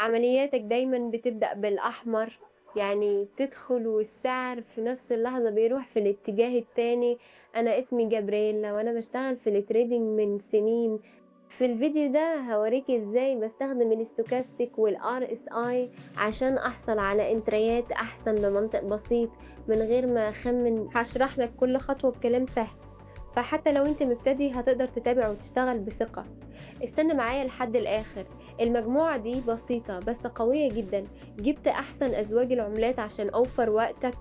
عملياتك دايما بتبدأ بالأحمر، يعني تدخل والسعر في نفس اللحظة بيروح في الاتجاه التاني. أنا اسمي جابرييلا وأنا بشتغل في ال trading من سنين. في الفيديو ده هوريك ازاي بستخدم ال stochastic وال RSI عشان احصل على entry ات احسن بمنطق بسيط من غير ما اخمن. هشرح لك كل خطوة بكلام سهل، فحتى لو انت مبتدي هتقدر تتابع وتشتغل بثقة. استنى معايا لحد الاخر. المجموعة دي بسيطة بس قوية جدا. جبت احسن ازواج العملات عشان اوفر وقتك.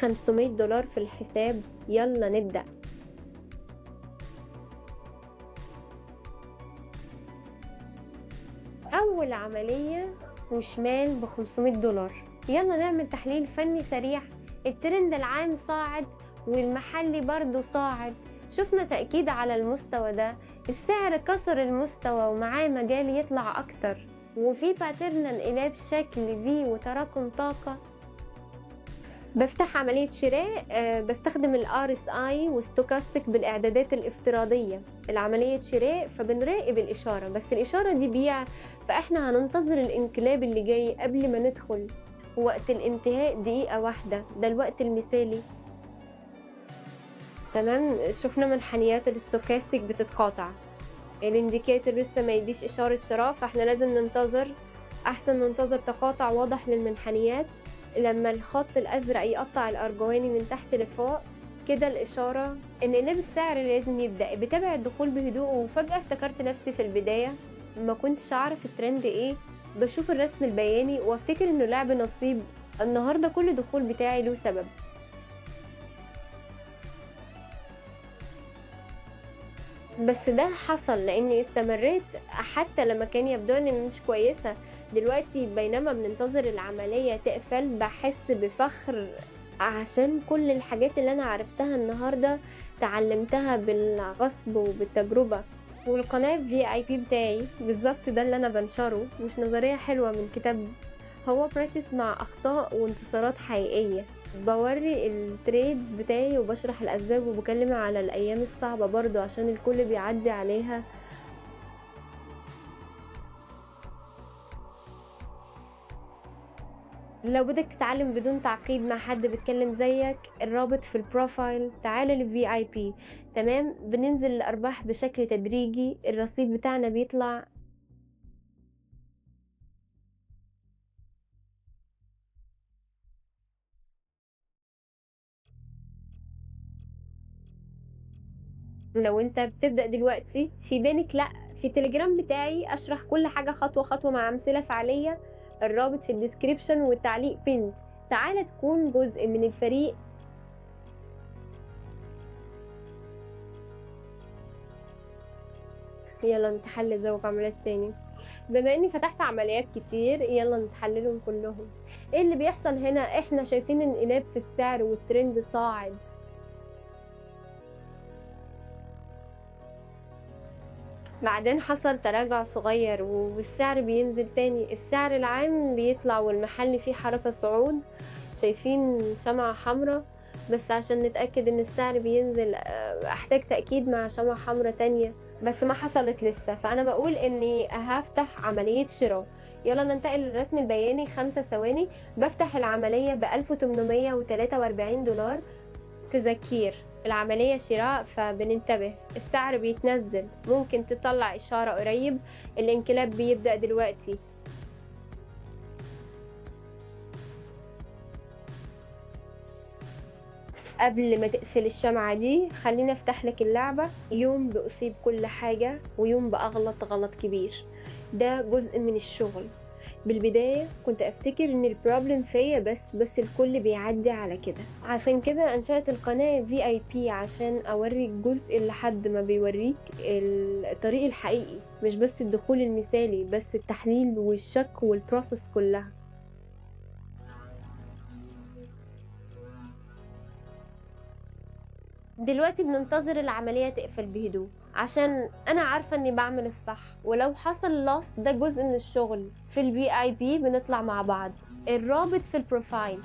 $500 في الحساب. يلا نبدأ. اول عملية وشمال ب$500. يلا نعمل تحليل فني سريع. الترند العام صاعد والمحلي برضو صاعد. شفنا تأكيد على المستوى ده، السعر كسر المستوى ومعاه مجال يطلع أكتر، وفي pattern انقلاب شكل V وتراكم طاقة. بفتح عملية شراء، بستخدم ال RSI وال stochastic بالإعدادات الافتراضية. العملية شراء فبنراقب الإشارة، بس الإشارة دي بيع، فإحنا هننتظر الانقلاب اللي جاي قبل ما ندخل. وقت الانتهاء دقيقة واحدة، ده الوقت المثالي. تمام، شفنا منحنيات ال stochastic بتتقاطع. ال indicator لسه ما يديش إشارة شراء، فاحنا لازم ننتظر. أحسن ننتظر تقاطع واضح للمنحنيات. لما الخط الأزرق يقطع الأرجواني من تحت لفوق كده الإشارة انقلاب السعر لازم يبدأ. بتابع الدخول بهدوء. وفجأة افتكرت نفسي في البداية ما كنتش أعرف الترند إيه، بشوف الرسم البياني وافتكر إنه لعب نصيب. النهاردة كل دخول بتاعي له سبب. بس ده حصل لاني استمريت حتى لما كان يبدو اني مش كويسة. دلوقتي بينما بننتظر العملية تقفل بحس بفخر عشان كل الحاجات اللي انا عرفتها النهاردة تعلمتها بالغصب وبالتجربة. والقناة VIP بتاعي بالظبط ده اللي انا بنشره، مش نظرية حلوة من كتاب، هو practice مع اخطاء وانتصارات حقيقية. بوري ال trades بتاعي وبشرح الاسباب وبكلم على الايام الصعبة برضو عشان الكل بيعدي عليها. لو بدك تتعلم بدون تعقيد مع حد بيتكلم زيك، الرابط في ال profile. تعال لل VIP. تمام، بننزل الارباح بشكل تدريجي، الرصيد بتاعنا بيطلع. لو انت بتبدأ دلوقتي في panic، لا، في تليجرام بتاعي اشرح كل حاجة خطوة خطوة مع امثلة فعلية. الرابط في ال description والتعليق pinned. تعالى تكون جزء من الفريق. يلا نتحلل زوج عمليات تاني. بما اني فتحت عمليات كتير يلا نتحللهم كلهم. ايه اللي بيحصل هنا؟ احنا شايفين انقلاب في السعر والترند صاعد. بعدين حصل تراجع صغير والسعر بينزل تاني. السعر العام بيطلع والمحل فيه حركة صعود، شايفين شمعة حمراء. بس عشان نتأكد ان السعر بينزل احتاج تأكيد مع شمعة حمراء تانية، بس ما حصلت لسه. فانا بقول اني هفتح عملية شراء. يلا ننتقل للرسم البياني. 5 ثواني. بفتح العملية ب1843 دولار. تذكير، العملية شراء فبننتبه، السعر بيتنزل، ممكن تطلع إشارة قريب. الانقلاب بيبدأ دلوقتي. قبل ما تقفل الشمعة دي خليني افتح لك اللعبة. يوم بأصيب كل حاجة ويوم بأغلط غلط كبير، ده جزء من الشغل. بالبداية كنت افتكر ان ال problem فيا بس الكل بيعدي على كده. عشان كده انشأت القناة VIP عشان اوري الجزء اللي حد ما بيوريك، الطريق الحقيقي، مش بس الدخول المثالي، بس التحليل والشك وال process كلها. دلوقتي بننتظر العملية تقفل بهدوء عشان انا عارفة اني بعمل الصح، ولو حصل loss ده جزء من الشغل. في ال VIP بنطلع مع بعض. الرابط في ال profile.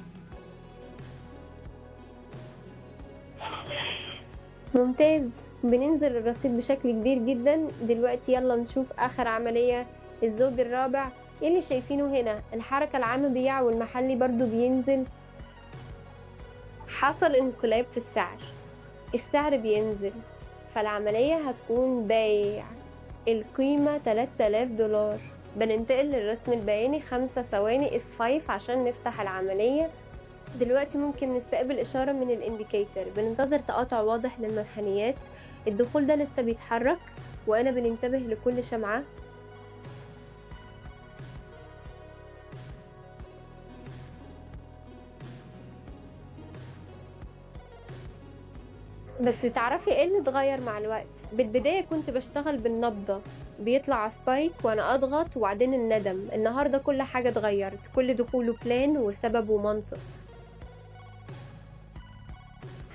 ممتاز، بننزل الرصيد بشكل كبير جدا دلوقتي. يلا نشوف اخر عملية، الزوج الرابع. إيه اللي شايفينه هنا؟ الحركة العامة بيع والمحلي برضو بينزل. حصل انقلاب في السعر، السعر بينزل، فالعملية هتكون بيع. القيمة $3000. بننتقل للرسم البياني 5 ثواني S5 عشان نفتح العملية. دلوقتي ممكن نستقبل إشارة من ال indicator. بننتظر تقاطع واضح للمنحنيات. الدخول ده لسه بيتحرك وأنا بننتبه لكل شمعة. بس تعرفي ايه اللي اتغير مع الوقت؟ بالبداية كنت بشتغل بالنبضة، بيطلع spike وانا اضغط وبعدين الندم. النهاردة كل حاجة اتغيرت، كل دخوله plan وسبب ومنطق.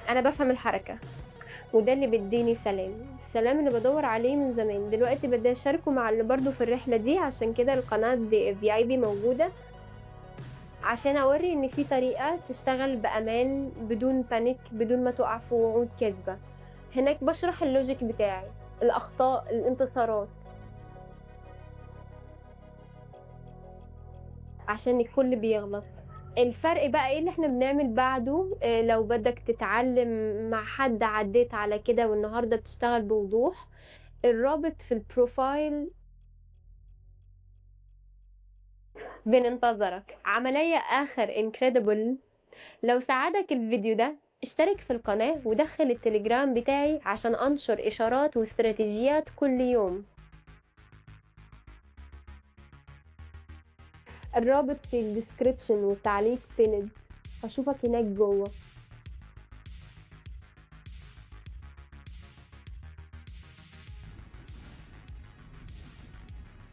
انا بفهم الحركة وده اللي بيديني سلام، السلام اللي بدور عليه من زمان. دلوقتي بدي اشاركه مع اللي برضو في الرحلة دي، عشان كده القناة دي VIP موجودة، عشان اوري ان في طريقة تشتغل بامان بدون panic، بدون ما تقع في وعود كاذبة. هناك بشرح ال logic بتاعي، الاخطاء، الانتصارات، عشان الكل بيغلط. الفرق بقى ايه اللي احنا بنعمل بعده؟ لو بدك تتعلم مع حد عديت على كده والنهارده بتشتغل بوضوح، الرابط في ال profile. بننتظرك. عملية آخر incredible. لو ساعدك الفيديو ده اشترك في القناة ودخل التليجرام بتاعي عشان أنشر إشارات واستراتيجيات كل يوم. الرابط في ال description والتعليق pinned. أشوفك هناك جوه.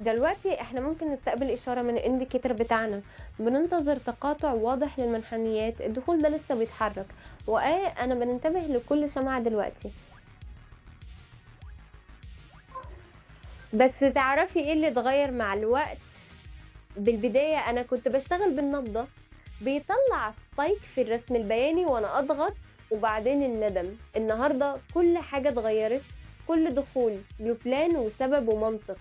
دلوقتي احنا ممكن نستقبل إشارة من ال indicator بتاعنا. بننتظر تقاطع واضح للمنحنيات. الدخول ده لسه بيتحرك وانا بننتبه لكل شمعة دلوقتي. بس تعرفي ايه اللي اتغير مع الوقت؟ بالبداية انا كنت بشتغل بالنبضة، بيطلع spike في الرسم البياني وانا اضغط وبعدين الندم. النهاردة كل حاجة اتغيرت، كل دخول له plan وسبب ومنطق.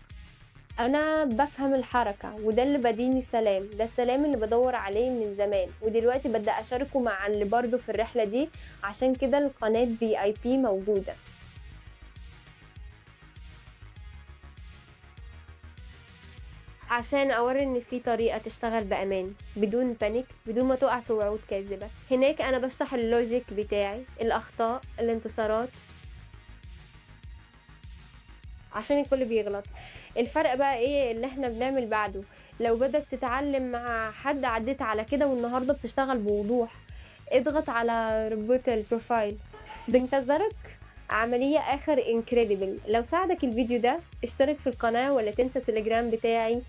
انا بفهم الحركة وده اللي بديني سلام، ده السلام اللي بدور عليه من زمان، ودلوقتي بدأ اشاركه مع اللي برضو في الرحلة دي، عشان كده القناة VIP موجودة. عشان اوري ان في طريقة تشتغل بامان بدون panic، بدون ما تقع في وعود كاذبة. هناك انا بشرح ال logic بتاعي، الاخطاء، الانتصارات، عشان الكل بيغلط. الفرق بقى ايه اللي احنا بنعمل بعده؟ لو بدك تتعلم مع حد عديت على كده والنهارده بتشتغل بوضوح، اضغط على رابط ال profile. بنتظرك. عملية آخر incredible. لو ساعدك الفيديو ده اشترك في القناة ولا تنسى التليجرام بتاعي.